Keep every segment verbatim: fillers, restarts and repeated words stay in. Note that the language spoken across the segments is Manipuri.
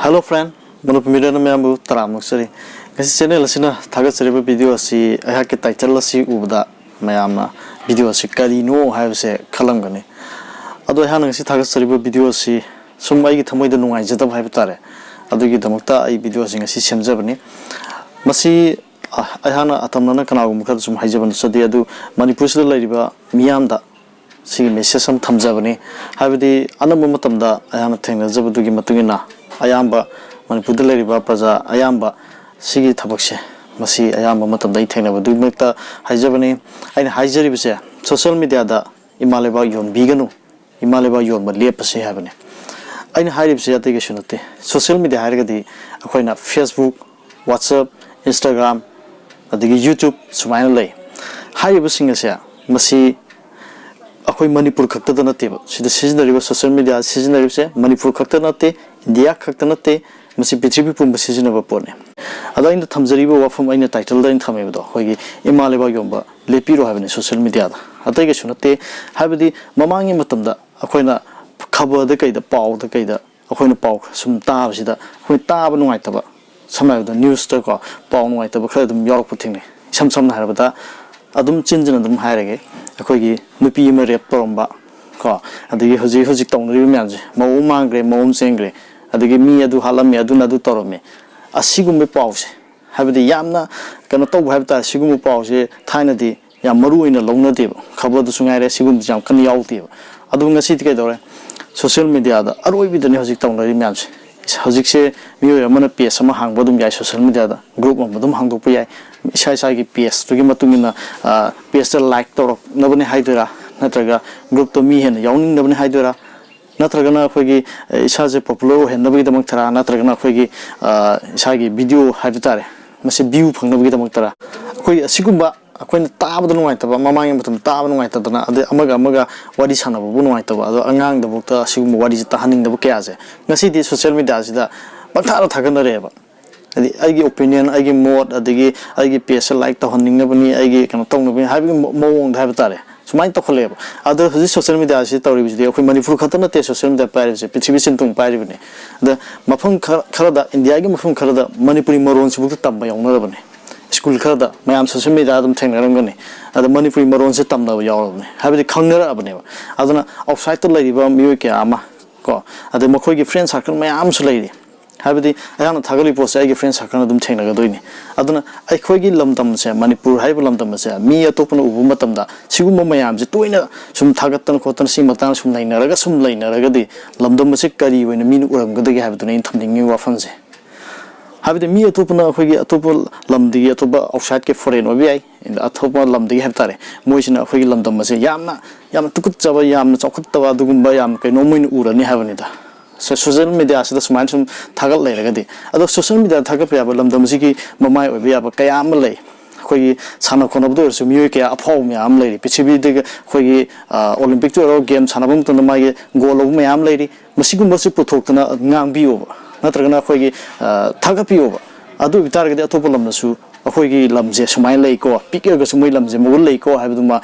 Hello friend, ꯃꯅꯤꯄꯨꯔ ꯃꯤꯔꯣꯟ ꯃꯌꯥꯝꯕꯨ ꯇꯔꯥꯝꯅ ꯑꯣꯛꯆꯔꯤ꯫ ꯉꯁꯤ ꯆꯦꯅꯦꯜ ꯑꯁꯤꯅ ꯊꯥꯒꯠꯆꯔꯤꯕ ꯚꯤꯗꯤꯑꯣ ꯑꯁꯤ ꯑꯩꯍꯥꯛꯀꯤ ꯇꯥꯏꯇꯜ ꯑꯁꯤ ꯎꯕꯗ ꯃꯌꯥꯝꯅ ꯚꯤꯗꯤꯑꯣ ꯑꯁꯤ ꯀꯔꯤꯅꯣ ꯍꯥꯏꯕꯁꯦ ꯈꯜꯂꯝꯒꯅꯤ꯫ ꯑꯗꯣ ꯑꯩꯍꯥꯛꯅ ꯉꯁꯤ ꯊꯥꯒꯠꯆꯔꯤꯕ ꯚꯤꯗꯤꯑꯣ ꯑꯁꯤ ꯁꯨꯝ ꯑꯩꯒꯤ ꯊꯃꯣꯏꯗ ꯅꯨꯡꯉꯥꯏꯖꯗꯕ ꯍꯥꯏꯕ ꯇꯥꯔꯦ, ꯑꯗꯨꯒꯤꯗꯃꯛꯇ ꯑꯩ ꯚꯤꯗꯤꯑꯣ ꯑꯁꯤ ꯉꯁꯤ ꯁꯦꯝꯖꯕꯅꯤ꯫ ꯃꯁꯤ ꯑ, ꯑꯩꯍꯥꯛꯅ ꯑꯇꯝꯅꯅ ꯀꯅꯥꯒꯨꯝꯕ ꯈꯔꯗ ꯁꯨꯝ ꯍꯥꯏꯖꯕ ꯅꯠꯆꯗꯦ, ꯑꯗꯨ ꯃꯅꯤꯄꯨꯔꯁꯤꯗ ꯂꯩꯔꯤꯕ ꯃꯤꯌꯥꯝꯗ ꯁꯤꯒꯤ ꯃꯦꯁꯦꯖ ꯑꯃ ꯊꯝꯖꯕꯅꯤ꯫ ꯍꯥꯏꯕꯗꯤ ꯑꯅꯝꯕ ꯃꯇꯝꯗ ꯑꯩꯍꯥꯛꯅ ꯊꯦꯡꯅꯖꯕꯗꯨꯒꯤ ꯃꯇꯨꯡ ꯏꯟꯅ ꯑꯌꯥꯝꯕ ꯃꯅꯤꯄꯨꯔꯗ ꯂꯩꯔꯤꯕ ꯄ꯭ꯔꯖꯥ ꯑꯌꯥꯝꯕ ꯁꯤꯒꯤ ꯊꯕꯛꯁꯦ, ꯃꯁꯤ ꯑꯌꯥꯝꯕ ꯃꯇꯝꯗ ꯑꯩ ꯊꯦꯡꯅꯕꯗꯨꯒꯤꯗꯃꯛꯇ ꯍꯥꯏꯖꯕꯅꯤ꯫ ꯑꯩꯅ ꯍꯥꯏꯖꯔꯤꯕꯁꯦ ꯁꯣꯁꯤꯌꯦꯜ ꯃꯦꯗꯤꯌꯥꯗ ꯏꯃꯥ ꯂꯩꯕꯥꯛ ꯌꯣꯟꯕꯤꯒꯅꯨ, ꯏꯃꯥ ꯂꯩꯕꯥꯛ ꯌꯣꯟꯕ ꯂꯦꯞꯄꯁꯦ ꯍꯥꯏꯕꯅꯤ꯫ ꯑꯩꯅ ꯍꯥꯏꯔꯤꯕꯁꯦ ꯑꯇꯩ ꯀꯩꯁꯨ ꯅꯠꯇꯦ꯫ ꯁꯣꯁꯤꯌꯦꯜ ꯃꯦꯗꯤꯌꯥ ꯍꯥꯏꯔꯒꯗꯤ ꯑꯩꯈꯣꯏꯅ Facebook, WhatsApp, Instagram, ꯑꯗꯒꯤ YouTube ꯁꯨꯃꯥꯏꯅ ꯂꯩ꯫ ꯍꯥꯏꯔꯤꯕꯁꯤꯡ ꯑꯁꯦ ꯃꯁꯤ ꯑꯩꯈꯣꯏ ꯃꯅꯤꯄꯨꯔ ꯈꯛꯇꯗ ꯅꯠꯇꯦꯕ꯫ ꯁꯤꯗ ꯁꯤꯖꯤꯟꯅꯔꯤꯕ ꯁꯣꯁꯤꯌꯦꯜ ꯃꯦꯗꯤꯌꯥ ꯁꯤꯖꯤꯟꯅꯔꯤꯕꯁꯦ ꯃꯅꯤꯄꯨꯔ ꯈꯛꯇ ꯅꯠꯇꯦ, ꯏꯟꯗꯤꯌꯥ ꯈꯛꯇ ꯅꯠꯇꯦ, ꯃꯁꯤ ꯄ꯭ꯔꯤꯊꯤꯕꯤ ꯄꯨꯝꯕ ꯁꯤꯖꯤꯟꯅꯕ ꯄꯣꯠꯅꯤ꯫ ꯑꯗꯣ ꯑꯩꯅ ꯊꯝꯖꯔꯤꯕ ꯋꯥꯐꯝ, ꯑꯩꯅ ꯇꯥꯏꯇꯜꯗ ꯑꯩꯅ ꯊꯝꯃꯤꯕꯗꯣ, ꯑꯩꯈꯣꯏꯒꯤ ꯏꯃꯥ ꯂꯩꯕꯥꯛ ꯌꯣꯟꯕ ꯂꯦꯞꯄꯤꯔꯣ ꯍꯥꯏꯕꯅꯤ ꯁꯣꯁꯤꯌꯦꯜ ꯃꯦꯗꯤꯌꯥꯗ, ꯑꯇꯩ ꯀꯩꯁꯨ ꯅꯠꯇꯦ꯫ ꯍꯥꯏꯕꯗꯤ ꯃꯃꯥꯡꯒꯤ ꯃꯇꯝꯗ ꯑꯩꯈꯣꯏꯅ ꯈꯕꯔꯗ ꯀꯩꯗ, ꯄꯥꯎꯗ ꯀꯩꯗ ꯑꯩꯈꯣꯏꯅ ꯄꯥꯎ ꯁꯨꯝ ꯇꯥꯕꯁꯤꯗ ꯑꯩꯈꯣꯏ ꯇꯥꯕ ꯅꯨꯡꯉꯥꯏꯇꯕ, ꯁꯝꯅ ꯍꯥꯏꯔꯕꯗ ꯅ꯭ꯌꯨꯁꯇꯀꯣ ꯄꯥꯎ ꯅꯨꯡꯉꯥꯏꯇꯕ ꯈꯔ ꯑꯗꯨꯝ ꯌꯥꯎꯔꯛꯄ ꯊꯦꯡꯅꯩ꯫ ꯏꯁꯝ ꯁꯝꯅ ꯍꯥꯏꯔꯕꯗ ꯑꯗꯨꯝ ꯆꯤꯟꯁꯤꯅ ꯑꯗꯨꯝ ꯍꯥꯏꯔꯒꯦ, ꯑꯩꯈꯣꯏꯒꯤ ꯅꯨꯄꯤ ꯑꯃ ꯔꯦꯞ ꯇꯧꯔꯝꯕ ꯀꯣ, ꯑꯗꯒꯤ ꯍꯧꯖꯤꯛ ꯍꯧꯖꯤꯛ ꯇꯧꯅꯔꯤꯕ ꯃꯌꯥꯝꯁꯦ, ꯃꯧ ꯑꯃ ꯃꯥꯡꯈ꯭ꯔꯦ, ꯃꯧ ꯑꯃ ꯆꯦꯟꯈ꯭ꯔꯦ, ꯑꯗꯒꯤ ꯃꯤ ꯑꯗꯨ ꯍꯥꯠꯂꯝꯃꯦ, ꯑꯗꯨꯅ ꯑꯗꯨ ꯇꯧꯔꯝꯃꯦ, ꯑꯁꯤꯒꯨꯝꯕ ꯄꯥꯎꯁꯦ, ꯍꯥꯏꯕꯗꯤ ꯌꯥꯝꯅ ꯀꯩꯅꯣ ꯇꯧꯕ ꯍꯥꯏꯕ ꯇꯥꯔꯦ, ꯁꯤꯒꯨꯝꯕ ꯄꯥꯎꯁꯦ ꯊꯥꯏꯅꯗꯤ ꯌꯥꯝ ꯃꯔꯨ ꯑꯣꯏꯅ ꯂꯧꯅꯗꯦꯕ, ꯈꯕꯔꯗꯁꯨ ꯉꯥꯏꯔꯦ, ꯁꯤꯒꯨꯝꯕꯁꯦ ꯌꯥꯝ ꯀꯟꯅ ꯌꯥꯎꯗꯦꯕ꯫ ꯑꯗꯨꯕꯨ ꯉꯁꯤꯗꯤ ꯀꯩꯗꯧꯔꯦ, ꯁꯣꯁꯤꯌꯦꯜ ꯃꯦꯗꯤꯌꯥꯗ ꯑꯔꯣꯏꯕꯤꯗꯅꯤ ꯍꯧꯖꯤꯛ ꯇꯧꯅꯔꯤ ꯃꯌꯥꯝꯁꯦ꯫ ꯍꯧꯖꯤꯛꯁꯦ ꯃꯤꯑꯣꯏ ꯑꯃꯅ ꯄꯦꯖ ꯑꯃ ꯍꯥꯡꯕ ꯑꯗꯨꯝ ꯌꯥꯏ ꯁꯣꯁꯤꯌꯦꯜ ꯃꯦꯗꯤꯌꯥꯗ, ꯒ꯭ꯔꯨꯞ ꯑꯃ ꯑꯗꯨꯝ ꯍꯥꯡꯗꯣꯛꯄ ꯌꯥꯏ, ꯏꯁꯥ ꯏꯁꯥꯒꯤ ꯄꯦꯖꯇꯨꯒꯤ ꯃꯇꯨꯡ ꯏꯟꯅ, ꯑ, ꯄꯦꯖꯇ ꯂꯥꯏꯛ ꯇꯧꯔꯛꯅꯕꯅꯦ ꯍꯥꯏꯗꯣꯏꯔꯥ, ꯅꯠꯇ꯭ꯔꯒ ꯒ꯭ꯔꯨꯞꯇꯣ ꯃꯤ ꯍꯦꯟꯅ ꯌꯥꯎꯅꯤꯡꯅꯕꯅꯦ ꯍꯥꯏꯗꯣꯏꯔꯥ, ꯅꯠꯇ꯭ꯔꯒꯅ ꯑꯩꯈꯣꯏꯒꯤ, ꯑ, ꯏꯁꯥꯁꯦ ꯄꯣꯄꯨꯂꯔ ꯑꯣꯏꯍꯟꯅꯕꯒꯤꯗꯃꯛꯇꯔꯥ, ꯅꯠꯇ꯭ꯔꯒꯅ ꯑꯩꯈꯣꯏꯒꯤ, ꯑ, ꯏꯁꯥꯒꯤ ꯚꯤꯗꯤꯑꯣ ꯍꯥꯏꯕ ꯇꯥꯔꯦ, ꯃꯁꯤ ꯚ꯭ꯌꯨ ꯐꯪꯅꯕꯒꯤꯗꯃꯛꯇꯔꯥ, ꯑꯩꯈꯣꯏ ꯑꯁꯤꯒꯨꯝꯕ ꯑꯩꯈꯣꯏꯅ ꯇꯥꯕꯗ ꯅꯨꯡꯉꯥꯏꯇꯕ, ꯃꯃꯥꯡꯒꯤ ꯃꯇꯝꯗ ꯇꯥꯕ ꯅꯨꯡꯉꯥꯏꯇꯗꯅ, ꯑꯗꯩ ꯑꯃꯒ ꯑꯃꯒ ꯋꯥꯔꯤ ꯁꯥꯟꯅꯕꯕꯨ ꯅꯨꯡꯉꯥꯏꯇꯕ, ꯑꯗꯣ ꯑꯉꯥꯡꯗꯐꯥꯎꯗ ꯑꯁꯤꯒꯨꯝꯕ ꯋꯥꯔꯤꯁꯦ ꯇꯥꯍꯟꯅꯤꯡꯗꯕ ꯀꯌꯥꯁꯦ ꯉꯁꯤꯗꯤ ꯁꯣꯁꯤꯌꯦꯜ ꯃꯦꯗꯤꯌꯥꯁꯤꯗ ꯄꯪꯊꯥꯗ ꯊꯥꯒꯠꯅꯔꯛꯑꯦꯕ꯫ ꯍꯥꯏꯗꯤ ꯑꯩꯒꯤ ꯑꯣꯄꯤꯅꯤꯌꯟ, ꯑꯩꯒꯤ ꯃꯣꯠ, ꯑꯗꯒꯤ ꯑꯩꯒꯤ ꯄꯦꯖꯁꯦ ꯂꯥꯏꯛ ꯇꯧꯍꯟꯅꯤꯡꯅꯕꯅꯤ, ꯑꯩꯒꯤ ꯀꯩꯅꯣ ꯇꯧꯅꯕꯅꯤ ꯍꯥꯏꯕꯒꯤ ꯃ-, ꯃꯑꯣꯡꯗ ꯍꯥꯏꯕ ꯇꯥꯔꯦ꯫ ꯁꯨꯃꯥꯏꯅ ꯇꯧꯈꯠꯂꯛꯑꯦꯕ꯫ ꯑꯗꯣ ꯍꯧꯖꯤꯛ ꯁꯣꯁꯤꯌꯦꯜ ꯃꯦꯗꯤꯌꯥꯁꯤ ꯇꯧꯔꯤꯕꯁꯤꯗꯤ ꯑꯩꯈꯣꯏ ꯃꯅꯤꯄꯨꯔ ꯈꯛꯇ ꯅꯠꯇꯦ ꯁꯣꯁꯤꯌꯦꯜ ꯃꯦꯗꯤꯌꯥ ꯄꯥꯏꯔꯤꯕꯁꯦ, ꯄ꯭ꯔꯤꯊꯤꯕꯤ ꯁꯤꯟꯊꯨꯡ ꯄꯥꯏꯔꯤꯕꯅꯤ꯫ ꯑꯗ ꯃꯐꯝ ꯈꯔ ꯈꯔꯗ, ꯏꯟꯗꯤꯌꯥꯒꯤ ꯃꯐꯝ ꯈꯔꯗ ꯃꯅꯤꯄꯨꯔꯤ ꯃꯔꯣꯟꯁꯤꯐꯥꯎꯗ ꯇꯝꯕ ꯌꯥꯎꯅꯔꯕꯅꯤ꯫ ꯁ꯭ꯀꯨꯜ ꯈꯔꯗ ꯃꯌꯥꯝ ꯁꯣꯁꯤꯌꯦꯜ ꯃꯦꯗꯤꯌꯥ ꯑꯗꯨꯝ ꯊꯦꯡꯅꯔꯝꯒꯅꯤ꯫ ꯑꯗ ꯃꯅꯤꯄꯨꯔꯤ ꯃꯔꯣꯟꯁꯦ ꯇꯝꯅꯕ ꯌꯥꯎꯔꯕꯅꯤ, ꯍꯥꯏꯕꯗꯤ ꯈꯪꯅꯔꯛꯑꯕꯅꯦꯕ꯫ ꯑꯗꯨꯅ ꯑꯥꯎꯠꯁꯥꯏꯗꯠꯇ ꯂꯩꯔꯤꯕ ꯃꯤꯑꯣꯏ ꯀꯌꯥ ꯑꯃ ꯀꯣ, ꯑꯗꯩ ꯃꯈꯣꯏꯒꯤ ꯐ꯭ꯔꯦꯟ ꯁꯥꯔꯀꯜ ꯃꯌꯥꯝ ꯑꯃꯁꯨ ꯂꯩꯔꯤ꯫ ꯍꯥꯏꯕꯗꯤ ꯑꯩꯍꯥꯛꯅ ꯊꯥꯒꯠꯂꯤꯕ ꯄꯣꯠꯁꯦ ꯑꯩꯒꯤ ꯐ꯭ꯔꯦꯟ ꯁꯥꯔꯀꯜꯅ ꯑꯗꯨꯝ ꯊꯦꯡꯅꯒꯗꯣꯏꯅꯤ꯫ ꯑꯗꯨꯅ ꯑꯩꯈꯣꯏꯒꯤ ꯂꯝꯗꯝꯁꯦ, ꯃꯅꯤꯄꯨꯔ ꯍꯥꯏꯔꯤꯕ ꯂꯝꯗꯝ ꯑꯁꯦ ꯃꯤ ꯑꯇꯣꯞꯄꯅ ꯎꯕ ꯃꯇꯝꯗ ꯁꯤꯒꯨꯝꯕ ꯃꯌꯥꯝꯁꯦ ꯇꯣꯏꯅ ꯁꯨꯝ ꯊꯥꯒꯠꯇꯅ ꯈꯣꯠꯇꯅ ꯁꯤꯒꯤ ꯃꯇꯥꯡꯗ ꯁꯨꯝ ꯅꯩꯅꯔꯒ ꯁꯨꯝ ꯂꯩꯅꯔꯒꯗꯤ ꯂꯝꯗꯝ ꯑꯁꯤ ꯀꯔꯤ ꯑꯣꯏꯅ ꯃꯤꯅ ꯎꯔꯝꯒꯗꯒꯦ ꯍꯥꯏꯕꯗꯨꯅꯤ ꯑꯩꯅ ꯊꯝꯅꯤꯡꯉꯤꯕ ꯋꯥꯐꯝꯁꯦ꯫ ꯍꯥꯏꯕꯗꯤ ꯃꯤ ꯑꯇꯣꯞꯄꯅ, ꯑꯩꯈꯣꯏꯒꯤ ꯑꯇꯣꯞꯄ ꯂꯝꯗꯒꯤ, ꯑꯇꯣꯞꯄ ꯑꯥꯎꯠꯁꯥꯏꯠꯀꯤ, ꯐꯣꯔꯦꯟ ꯑꯣꯏꯕ ꯌꯥꯏ, ꯑꯇꯣꯞꯄ ꯂꯝꯗꯒꯤ ꯍꯥꯏꯕ ꯇꯥꯔꯦ, ꯃꯣꯏꯁꯤꯅ ꯑꯩꯈꯣꯏꯒꯤ ꯂꯝꯗꯝ ꯑꯁꯦ ꯌꯥꯝꯅ, ꯌꯥꯝꯅ ꯇꯨꯀꯠꯆꯕ, ꯌꯥꯝꯅ ꯆꯥꯎꯈꯠꯇꯕ ꯑꯗꯨꯒꯨꯝꯕ ꯌꯥꯝ ꯀꯩꯅꯣꯝ ꯑꯣꯏꯅ ꯎꯔꯅꯤ ꯍꯥꯏꯕꯅꯤꯗ꯫ ꯁꯣ-, ꯁꯣꯁꯤꯌꯦꯜ ꯃꯦꯗꯤꯌꯥꯁꯤꯗ ꯁꯨꯃꯥꯏꯅ ꯁꯨꯝ ꯊꯥꯒꯠ ꯂꯩꯔꯒꯗꯤ꯫ ꯑꯗꯣ ꯁꯣꯁꯤꯌꯦꯜ ꯃꯦꯗꯤꯌꯥꯗ ꯊꯥꯒꯠꯄ ꯌꯥꯕ ꯂꯝꯗꯝ ꯑꯁꯤꯒꯤ ꯃꯃꯥꯏ ꯑꯣꯏꯕ ꯌꯥꯕ ꯀꯌꯥ ꯑꯃ ꯂꯩ꯫ ꯑꯩꯈꯣꯏꯒꯤ ꯁꯥꯟꯅ ꯈꯣꯠꯅꯕꯗ ꯑꯣꯏꯔꯁꯨ ꯃꯤꯑꯣꯏ ꯀꯌꯥ ꯑꯐꯥꯎꯕ ꯃꯌꯥꯝ ꯑꯃ ꯂꯩꯔꯤ꯫ ꯄ꯭ꯔꯤꯊꯤꯕꯤꯗꯒꯤ ꯑꯩꯈꯣꯏꯒꯤ, ꯑ, ꯑꯣꯂꯤꯝꯄꯤꯛꯇ ꯑꯣꯏꯔꯣ, ꯒꯦꯝ ꯁꯥꯟꯅꯕ ꯃꯇꯝꯗ ꯃꯥꯒꯤ ꯒꯣꯜ ꯂꯧꯕ ꯃꯌꯥꯝ ꯂꯩꯔꯤ꯫ ꯃꯁꯤꯒꯨꯝꯕꯁꯤ ꯄꯨꯊꯣꯛꯇꯅ ꯉꯥꯡꯕꯤꯌꯣꯕ, ꯅꯠꯇ꯭ꯔꯒꯅ ꯑꯩꯈꯣꯏꯒꯤ, ꯑ, ꯊꯥꯒꯠꯄꯤꯌꯣꯕ꯫ ꯑꯗꯨ ꯑꯣꯏꯕ ꯇꯥꯔꯒꯗꯤ ꯑꯇꯣꯞꯄ ꯂꯝꯗꯁꯨ ꯑꯩꯈꯣꯏꯒꯤ ꯂꯝꯁꯦ ꯁꯨꯃꯥꯏꯅ ꯂꯩꯀꯣ, ꯄꯤꯛꯑꯒꯁꯨ ꯃꯣꯏ ꯂꯝꯁꯦ ꯃꯒꯨꯟ ꯂꯩꯀꯣ ꯍꯥꯏꯕꯗꯨꯃ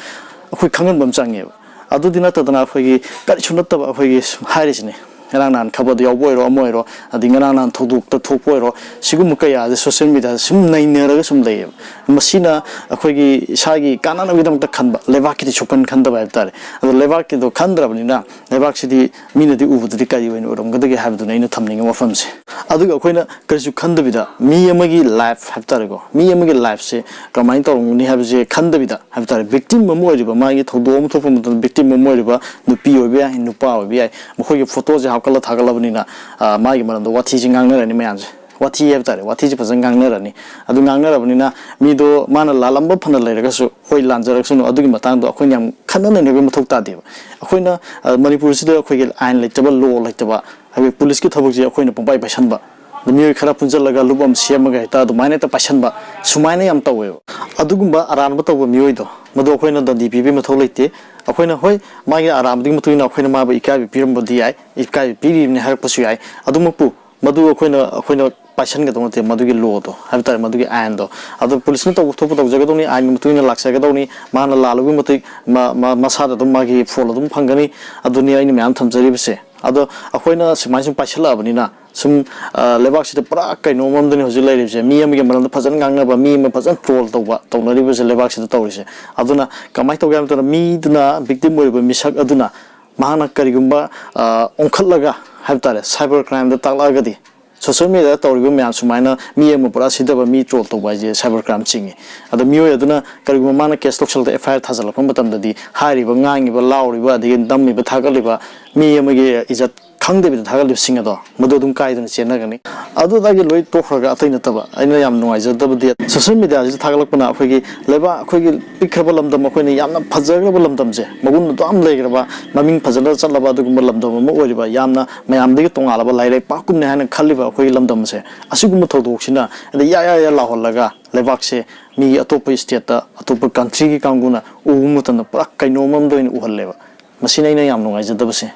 ꯑꯩꯈꯣꯏ ꯈꯪꯍꯟꯕ ꯑꯃ ꯆꯪꯉꯦꯕ꯫ ꯑꯗꯨꯗꯤ ꯅꯠꯇꯗꯅ ꯑꯩꯈꯣꯏꯒꯤ ꯀꯔꯤꯁꯨ ꯅꯠꯇꯕ ꯑꯩꯈꯣꯏꯒꯤ ꯍꯥꯏꯔꯤꯁꯤꯅꯤ, ꯉꯔꯥꯡ ꯅꯍꯥꯟ ꯈꯕꯔꯗ ꯌꯥꯎꯕ ꯑꯣꯏꯔꯣ, ꯑꯃ ꯑꯣꯏꯔꯣ, ꯑꯗꯩ ꯉꯔꯥꯡ ꯅꯍꯥꯟ ꯊꯧꯗꯣꯛꯇ ꯊꯣꯛꯄ ꯑꯣꯏꯔꯣ, ꯁꯤꯒꯨꯝꯕ ꯀꯌꯥꯁꯦ ꯁꯣꯁꯤꯌꯦꯜ ꯃꯦꯗꯤꯌꯥꯗ ꯁꯨꯝ ꯅꯩꯅꯔꯒ ꯁꯨꯝ ꯂꯩꯌꯦꯕ꯫ ꯃꯁꯤꯅ ꯑꯩꯈꯣꯏꯒꯤ ꯏꯁꯥꯒꯤ ꯀꯥꯟꯅꯅꯕꯒꯤꯗꯃꯛꯇ ꯈꯟꯕ, ꯂꯩꯕꯥꯛꯀꯤꯗꯤ ꯁꯨꯛꯈꯟ ꯈꯟꯗꯕ ꯍꯥꯏꯕ ꯇꯥꯔꯦ꯫ ꯑꯗꯣ ꯂꯩꯕꯥꯛꯀꯤꯗꯣ ꯈꯟꯗ꯭ꯔꯕꯅꯤꯅ ꯂꯩꯕꯥꯛꯁꯤꯗꯤ ꯃꯤꯅꯗꯤ ꯎꯕꯗꯗꯤ ꯀꯔꯤ ꯑꯣꯏꯅ ꯎꯔꯝꯒꯗꯒꯦ ꯍꯥꯏꯕꯗꯨꯅ ꯑꯩꯅ ꯊꯝꯅꯤꯡꯉꯤ ꯋꯥꯐꯝꯁꯦ꯫ ꯑꯗꯨꯒ ꯑꯩꯈꯣꯏꯅ ꯀꯔꯤꯁꯨ ꯈꯟꯗꯕꯤꯗ ꯃꯤ ꯑꯃꯒꯤ ꯂꯥꯏꯐ ꯍꯥꯏꯕ ꯇꯥꯔꯦꯀꯣ, ꯃꯤ ꯑꯃꯒꯤ ꯂꯥꯏꯐꯁꯦ ꯀꯃꯥꯏꯅ ꯇꯧꯔꯝꯒꯅꯤ ꯍꯥꯏꯕꯁꯦ ꯈꯟꯗꯕꯤꯗ ꯍꯥꯏꯕ ꯇꯥꯔꯦ, ꯚꯤꯛꯇꯤꯝ ꯑꯃ ꯑꯣꯏꯔꯤꯕ, ꯃꯥꯒꯤ ꯊꯧꯗꯣꯛ ꯑꯃ ꯊꯣꯛꯄ ꯃꯇꯝꯗ ꯚꯤꯛꯇꯤꯝ ꯑꯃ ꯑꯣꯏꯔꯤꯕ ꯅꯨꯄꯤ ꯑꯣꯏꯕ ꯌꯥꯏ, ꯅꯨꯄꯥ ꯑꯣꯏꯕ ꯌꯥꯏ, ꯃꯈꯣꯏꯒꯤ ꯐꯣꯇꯣꯁꯦ ꯍꯥꯞꯀꯠꯂ ꯊꯥꯒꯠꯂꯕꯅꯤꯅ, ꯑ, ꯃꯥꯒꯤ ꯃꯔꯝꯗ ꯋꯥꯊꯤꯁꯦ ꯉꯥꯡꯅꯔꯅꯤ ꯃꯌꯥꯝꯁꯦ꯫ ꯋꯥꯊꯤ ꯍꯥꯏꯕ ꯇꯥꯔꯦ, ꯋꯥꯊꯤꯁꯦ ꯐꯖꯅ ꯉꯥꯡꯅꯔꯅꯤ꯫ ꯑꯗꯨ ꯉꯥꯡꯅꯔꯕꯅꯤꯅ ꯃꯤꯗꯣ ꯃꯥꯅ ꯂꯥꯜꯂꯝꯕ ꯐꯅ ꯂꯩꯔꯒꯁꯨ, ꯍꯣꯏ, ꯂꯥꯟꯖꯔꯛꯁꯅꯨ, ꯑꯗꯨꯒꯤ ꯃꯇꯥꯡꯗꯣ ꯑꯩꯈꯣꯏꯅ ꯌꯥꯝ ꯈꯟꯅ ꯅꯩꯅꯕꯒꯤ ꯃꯊꯧ ꯇꯥꯗꯦꯕ꯫ ꯑꯩꯈꯣꯏꯅ, ꯑ, ꯃꯅꯤꯄꯨꯔꯁꯤꯗ ꯑꯩꯈꯣꯏꯒꯤ ꯑꯥꯏꯟ ꯂꯩꯇꯕ, ꯂꯣ ꯂꯩꯇꯕ, ꯑꯩꯈꯣꯏ ꯄꯨꯂꯤꯁꯀꯤ ꯊꯕꯛꯁꯦ ꯑꯩꯈꯣꯏꯅ ꯄꯪꯄꯥꯏ ꯄꯥꯏꯁꯟꯕ, ꯑꯗ ꯃꯤꯑꯣꯏ ꯈꯔ ꯄꯨꯟꯁꯤꯜꯂꯒ ꯂꯨꯞ ꯑꯃ ꯁꯦꯝꯃꯒ ꯍꯦꯛꯇ ꯑꯗꯨꯃꯥꯏꯅ ꯍꯦꯛꯇ ꯄꯥꯏꯁꯟꯕ, ꯁꯨꯃꯥꯏꯅ ꯌꯥꯝ ꯇꯧꯋꯦꯕ꯫ ꯑꯗꯨꯒꯨꯝꯕ ꯑꯔꯥꯟꯕ ꯇꯧꯕ ꯃꯤꯑꯣꯏꯗꯣ, ꯃꯗꯨ ꯑꯩꯈꯣꯏꯅ ꯗꯟꯗꯤ ꯄꯤꯕꯒꯤ ꯃꯊꯧ ꯂꯩꯇꯦ꯫ ꯑꯩꯈꯣꯏꯅ, ꯍꯣꯏ, ꯃꯥꯒꯤ ꯑꯔꯥꯟꯕꯗꯨꯒꯤ ꯃꯇꯨꯡ ꯏꯟꯅ ꯑꯩꯈꯣꯏꯅ ꯃꯥꯕꯨ ꯏꯀꯥꯏꯕ ꯄꯤꯔꯝꯕꯗꯤ ꯌꯥꯏ, ꯏꯀꯥꯏꯕ ꯄꯤꯔꯤꯕꯅꯤ ꯍꯥꯏꯔꯛꯄꯁꯨ ꯌꯥꯏ꯫ ꯑꯗꯨꯃꯛꯄꯨ ꯃꯗꯨ ꯑꯩꯈꯣꯏꯅ ꯑꯩꯈꯣꯏꯅ ꯄꯥꯏꯁꯟꯒꯗꯧ ꯅꯠꯇꯦ, ꯃꯗꯨꯒꯤ ꯂꯣꯗꯣ ꯍꯥꯏꯕ ꯇꯥꯔꯦ, ꯃꯗꯨꯒꯤ ꯑꯥꯏꯟꯗꯣ꯫ ꯑꯗꯣ ꯄꯨꯂꯤꯁꯅ ꯇꯧꯕ ꯊꯣꯛꯄ ꯇꯧꯖꯒꯗꯧꯅꯤ, ꯑꯥꯏꯟꯒꯤ ꯃꯇꯨꯡ ꯏꯟꯅ ꯂꯥꯛꯆꯒꯗꯧꯅꯤ꯫ ꯃꯥꯅ ꯂꯥꯜꯂꯨꯕꯒꯤ ꯃꯇꯤꯛ ꯃꯥ- ꯃꯥ- ꯃꯁꯥꯗ ꯑꯗꯨꯝ ꯃꯥꯒꯤ ꯐꯣꯜ ꯑꯗꯨꯝ ꯐꯪꯒꯅꯤ꯫ ꯑꯗꯨꯅꯤ ꯑꯩꯅ ꯃꯌꯥꯝ ꯊꯝꯖꯔꯤꯕꯁꯦ꯫ ꯑꯗꯣ ꯑꯩꯈꯣꯏꯅ ꯁꯨꯃꯥꯏꯅ ꯁꯨꯝ ꯄꯥꯏꯁꯤꯜꯂꯛꯑꯕꯅꯤꯅ ꯁꯨꯝ, ꯑ, ꯂꯩꯕꯥꯛꯁꯤꯗ ꯄꯨꯔꯥ ꯀꯩꯅꯣꯝ ꯑꯃꯗꯅꯤ ꯍꯧꯖꯤꯛ ꯂꯩꯔꯤꯕꯁꯦ꯫ ꯃꯤ ꯑꯃꯒꯤ ꯃꯔꯝꯗ ꯐꯖꯅ ꯉꯥꯡꯅꯕ, ꯃꯤ ꯑꯃ ꯐꯖꯅ ꯇ꯭ꯔꯣꯜ ꯇꯧꯕ, ꯇꯧꯅꯔꯤꯕꯁꯦ ꯂꯩꯕꯥꯛꯁꯤꯗ ꯇꯧꯔꯤꯁꯦ꯫ ꯑꯗꯨꯅ ꯀꯃꯥꯏꯅ ꯇꯧꯒꯦ ꯍꯥꯏꯕ ꯃꯇꯝꯗ, ꯃꯤꯗꯨꯅ, ꯚꯤꯛꯇꯤꯝ ꯑꯣꯏꯔꯤꯕ ꯃꯤꯁꯛ ꯑꯗꯨꯅ ꯃꯍꯥꯛꯅ ꯀꯔꯤꯒꯨꯝꯕ, ꯑ, ꯑꯣꯟꯈꯠꯂꯒ ꯍꯥꯏꯕ ꯇꯥꯔꯦ, ꯁꯥꯏꯕꯔ ꯀ꯭ꯔꯥꯏꯝꯗ ꯇꯥꯛꯂꯛꯑꯒꯗꯤ, ꯁꯣꯁꯤꯌꯦꯜ ꯃꯦꯗꯤꯌꯥꯗ ꯇꯧꯔꯤꯕ ꯃꯌꯥꯝ ꯁꯨꯃꯥꯏꯅ ꯃꯤ ꯑꯃ ꯄꯨꯔꯥ ꯁꯤꯊꯕ, ꯃꯤ ꯇ꯭ꯔꯣꯜ ꯇꯧꯕ ꯍꯥꯏꯁꯦ ꯁꯥꯏꯕꯔ ꯀ꯭ꯔꯥꯏꯝ ꯆꯤꯡꯉꯤ꯫ ꯑꯗꯣ ꯃꯤꯑꯣꯏ ꯑꯗꯨꯅ ꯀꯔꯤꯒꯨꯝꯕ ꯃꯥꯅ ꯀꯦꯁ ꯇꯧꯁꯜꯂꯛꯇ ꯑꯦꯐ ꯑꯥꯏ ꯑꯥꯔ ꯊꯥꯖꯤꯜꯂꯛꯄ ꯃꯇꯝꯗꯗꯤ, ꯍꯥꯏꯔꯤꯕ, ꯉꯥꯡꯉꯤꯕ, ꯂꯥꯎꯔꯤꯕ, ꯑꯗꯒꯤ ꯅꯝꯃꯤꯕ, ꯊꯥꯒꯠꯂꯤꯕ ꯃꯤ ꯑꯃꯒꯤ ꯏꯖꯠ ꯈꯪꯗꯕꯤꯗ ꯊꯥꯒꯠꯂꯤꯕꯁꯤꯡ ꯑꯗꯣ, ꯃꯗꯨ ꯑꯗꯨꯝ ꯀꯥꯏꯗꯅ ꯆꯦꯟꯅꯒꯅꯤ꯫ ꯑꯗꯨꯗꯒꯤ ꯂꯣꯏ ꯇꯣꯛꯈ꯭ꯔꯒ, ꯑꯇꯩ ꯅꯠꯇꯕ, ꯑꯩꯅ ꯌꯥꯝ ꯅꯨꯡꯉꯥꯏꯖꯗꯕꯗꯤ, ꯁꯣꯁꯤꯌꯦꯜ ꯃꯦꯗꯤꯌꯥꯁꯤꯗ ꯊꯥꯒꯠꯂꯛꯄꯅ ꯑꯩꯈꯣꯏꯒꯤ ꯂꯩꯕꯥꯛ, ꯑꯩꯈꯣꯏꯒꯤ ꯄꯤꯛꯈ꯭ꯔꯕ ꯂꯝꯗꯝ, ꯑꯩꯈꯣꯏꯅ ꯌꯥꯝꯅ ꯐꯖꯈ꯭ꯔꯕ ꯂꯝꯗꯝꯁꯦ, ꯃꯒꯨꯟ ꯑꯗꯨ ꯌꯥꯝ ꯂꯩꯈ꯭ꯔꯕ, ꯃꯃꯤꯡ ꯐꯖꯅ ꯆꯠꯂꯕ ꯑꯗꯨꯒꯨꯝꯕ ꯂꯝꯗꯝ ꯑꯃ ꯑꯣꯏꯔꯤꯕ, ꯌꯥꯝꯅ ꯃꯌꯥꯝꯗꯒꯤ ꯇꯣꯉꯥꯜꯂꯕ, ꯂꯥꯏꯔꯩꯄꯥꯛꯀꯨꯝꯅꯤ ꯍꯥꯏꯅ ꯈꯜꯂꯤꯕ ꯑꯩꯈꯣꯏꯒꯤ ꯂꯝꯗꯝ ꯑꯁꯦ, ꯑꯁꯤꯒꯨꯝꯕ ꯊꯧꯗꯣꯛꯁꯤꯅ ꯑꯗꯩ ꯌꯥ ꯌꯥ ꯌꯥ ꯂꯥꯎꯍꯜꯂꯒ, ꯂꯩꯕꯥꯛꯁꯦ ꯃꯤꯒꯤ, ꯑꯇꯣꯞꯄ ꯁ꯭ꯇꯦꯠꯇ, ꯑꯇꯣꯞꯄ ꯀꯟꯇ꯭ꯔꯤꯒꯤ ꯀꯥꯡꯕꯨꯅ ꯎꯕ ꯃꯇꯝꯗ ꯄꯨꯔꯥ ꯀꯩꯅꯣꯝ ꯑꯃꯗ ꯑꯣꯏꯅ ꯎꯍꯜꯂꯦꯕ꯫ ꯃꯁꯤꯅ ꯑꯩꯅ ꯌꯥꯝ ꯅꯨꯡꯉꯥꯏꯖꯗꯕꯁꯦ꯫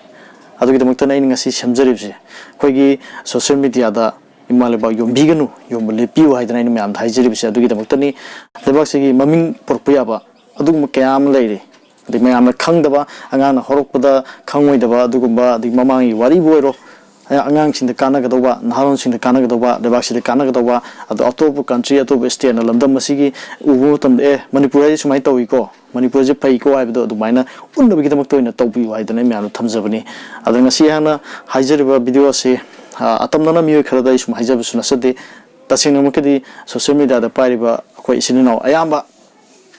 ꯑꯗꯨꯒꯤꯗꯃꯛꯇꯅ ꯑꯩꯅ ꯉꯁꯤ ꯁꯦꯝꯖꯔꯤꯕꯁꯦ꯫ ꯑꯩꯈꯣꯏꯒꯤ ꯁꯣꯁꯤꯌꯦꯜ ꯃꯦꯗꯤꯌꯥꯗ "ꯏꯃꯥ ꯂꯩꯕꯥꯛ ꯌꯣꯟꯕꯤꯒꯅꯨ, ꯌꯣꯟꯕ ꯂꯦꯞꯄꯤꯌꯨ" ꯍꯥꯏꯗꯅ ꯑꯩꯅ ꯃꯌꯥꯝꯗ ꯍꯥꯏꯖꯔꯤꯕꯁꯦ ꯑꯗꯨꯒꯤꯗꯃꯛꯇꯅꯤ꯫ ꯂꯩꯕꯥꯛꯁꯤꯒꯤ ꯃꯃꯤꯡ ꯄꯨꯔꯛꯄ ꯌꯥꯕ ꯑꯗꯨꯒꯨꯝꯕ ꯀꯌꯥ ꯑꯃ ꯂꯩꯔꯤ꯫ ꯑꯗꯩ ꯃꯌꯥꯝꯅ ꯈꯪꯗꯕ, ꯑꯉꯥꯡꯅ ꯍꯧꯔꯛꯄꯗ ꯈꯪꯉꯣꯏꯗꯕ ꯑꯗꯨꯒꯨꯝꯕ, ꯑꯗꯩ ꯃꯃꯥꯡꯒꯤ ꯋꯥꯔꯤꯕꯨ ꯑꯣꯏꯔꯣ, ꯑꯉꯥꯡꯁꯤꯡꯗ ꯀꯥꯟꯅꯒꯗꯧꯕ, ꯅꯍꯥꯔꯣꯜꯁꯤꯡꯗ ꯀꯥꯟꯅꯒꯗꯧꯕ, ꯂꯩꯕꯥꯛꯁꯤꯗ ꯀꯥꯟꯅꯒꯗꯧꯕ, ꯑꯗꯣ ꯑꯇꯣꯞꯄ ꯀꯟꯇ꯭ꯔꯤ, ꯑꯇꯣꯞꯄ ꯁ꯭ꯇꯦꯠꯅ ꯂꯝꯗꯝ ꯑꯁꯤꯒꯤ ꯎꯕ ꯃꯇꯝꯗ, "ꯑꯦ, ꯃꯅꯤꯄꯨꯔ ꯍꯥꯏꯁꯦ ꯁꯨꯃꯥꯏꯅ ꯇꯧꯏꯀꯣ, ꯃꯅꯤꯄꯨꯔꯁꯦ ꯐꯩꯀꯣ" ꯍꯥꯏꯕꯗꯣ ꯑꯗꯨꯃꯥꯏꯅ ꯎꯠꯅꯕꯒꯤꯗꯃꯛꯇ ꯑꯣꯏꯅ ꯇꯧꯕꯤꯌꯨ ꯍꯥꯏꯗꯅ ꯑꯩ ꯃꯌꯥꯝꯗ ꯊꯝꯖꯕꯅꯤ꯫ ꯑꯗꯣ ꯉꯁꯤ ꯑꯩꯍꯥꯛꯅ ꯍꯥꯏꯖꯔꯤꯕ ꯚꯤꯗꯤꯑꯣ ꯑꯁꯤ, ꯑ, ꯑꯇꯝꯅꯅ ꯃꯤꯑꯣꯏ ꯈꯔꯗ ꯑꯩ ꯁꯨꯝ ꯍꯥꯏꯖꯕꯁꯨ ꯅꯠꯆꯗꯦ꯫ ꯇꯁꯦꯡꯅꯃꯛꯀꯤꯗꯤ ꯁꯣꯁꯤꯌꯦꯜ ꯃꯦꯗꯤꯌꯥꯗ ꯄꯥꯏꯔꯤꯕ ꯑꯩꯈꯣꯏ ꯏꯆꯤꯟ ꯏꯅꯥꯎ ꯑꯌꯥꯝꯕ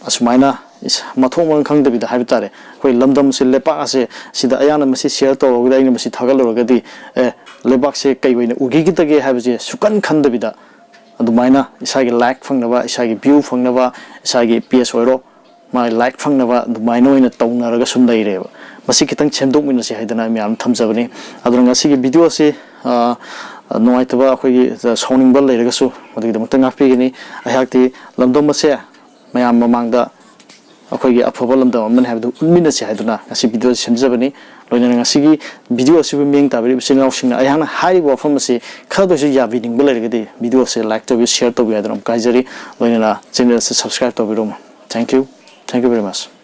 ꯑꯁꯨꯃꯥꯏꯅ ꯏꯁ-, ꯃꯊꯣꯡ ꯃꯔꯝ ꯈꯪꯗꯕꯤꯗ ꯍꯥꯏꯕ ꯇꯥꯔꯦ, ꯑꯩꯈꯣꯏ ꯂꯝꯗꯝꯁꯦ, ꯂꯩꯄꯥꯛ ꯑꯁꯦ, ꯁꯤꯗ ꯑꯩꯍꯥꯛꯅ ꯃꯁꯤ ꯁꯤꯌꯔ ꯇꯧꯔꯒꯗꯤ, ꯑꯩꯅ ꯃꯁꯤ ꯊꯥꯒꯠꯂꯨꯔꯒꯗꯤ, ꯑꯦ, ꯂꯩꯕꯥꯛꯁꯦ ꯀꯩ ꯑꯣꯏꯅ ꯎꯈꯤꯒꯗꯒꯦ ꯍꯥꯏꯕꯁꯦ ꯁꯨꯛꯈꯟ ꯈꯟꯗꯕꯤꯗ, ꯑꯗꯨꯃꯥꯏꯅ ꯏꯁꯥꯒꯤ ꯂꯥꯏꯛ ꯐꯪꯅꯕ, ꯏꯁꯥꯒꯤ ꯚ꯭ꯌꯨ ꯐꯪꯅꯕ, ꯏꯁꯥꯒꯤ ꯄꯦꯖ ꯑꯣꯏꯔꯣ, ꯃꯥꯒꯤ ꯂꯥꯏꯛ ꯐꯪꯅꯕ ꯑꯗꯨꯃꯥꯏꯅ ꯑꯣꯏꯅ ꯇꯧꯅꯔꯒ ꯁꯨꯝ ꯂꯩꯔꯦꯕ꯫ ꯃꯁꯤ ꯈꯤꯇꯪ ꯁꯦꯝꯗꯣꯛꯃꯤꯟꯅꯁꯤ ꯍꯥꯏꯗꯅ ꯑꯩ ꯃꯌꯥꯝ ꯊꯝꯖꯕꯅꯤ꯫ ꯑꯗꯨꯅ ꯉꯁꯤꯒꯤ ꯚꯤꯗꯤꯑꯣ ꯑꯁꯤ, ꯑ, ꯅꯨꯡꯉꯥꯏꯇꯕ, ꯑꯩꯈꯣꯏꯒꯤ ꯁꯥꯎꯅꯤꯡꯕ ꯂꯩꯔꯒꯁꯨ ꯃꯗꯨꯒꯤꯗꯃꯛꯇ ꯉꯥꯛꯄꯤꯒꯅꯤ꯫ ꯑꯩꯍꯥꯛꯇꯤ ꯂꯝꯗꯝ ꯑꯁꯦ ꯃꯌꯥꯝ ꯃꯃꯥꯡꯗ ꯑꯩꯈꯣꯏꯒꯤ ꯑꯐꯕ ꯂꯝꯗꯝ ꯑꯃꯅꯤ ꯍꯥꯏꯕꯗꯨ ꯎꯠꯃꯤꯟꯅꯁꯤ ꯍꯥꯏꯗꯨꯅ ꯉꯁꯤ video ꯑꯁꯤ ꯁꯦꯝꯖꯕꯅꯤ꯫ ꯂꯣꯏꯅꯅ ꯉꯁꯤꯒꯤ video ꯑꯁꯤꯕꯨ ꯃꯤꯠꯌꯦꯡ ꯇꯥꯕꯤꯔꯤꯕ ꯏꯆꯤꯟ ꯏꯅꯥꯎꯁꯤꯡꯅ ꯑꯩꯍꯥꯛꯅ ꯍꯥꯏꯔꯤꯕ ꯋꯥꯐꯝ ꯑꯁꯤ ꯈꯔꯗ ꯑꯣꯏꯔꯁꯨ ꯌꯥꯕꯤꯅꯤꯡꯕ ꯂꯩꯔꯒꯗꯤ video ꯑꯁꯤ like ꯇꯧꯕꯤꯌꯨ, share ꯇꯧꯕꯤꯌꯨ ꯍꯥꯏꯗꯨꯅ ꯑꯃꯨꯛ ꯍꯥꯏꯖꯔꯤ꯫ ꯂꯣꯏꯅꯅ channel ꯑꯁꯤ subscribe ꯇꯧꯕꯤꯔꯝꯃꯨ꯫ Thank you. Thank you very much.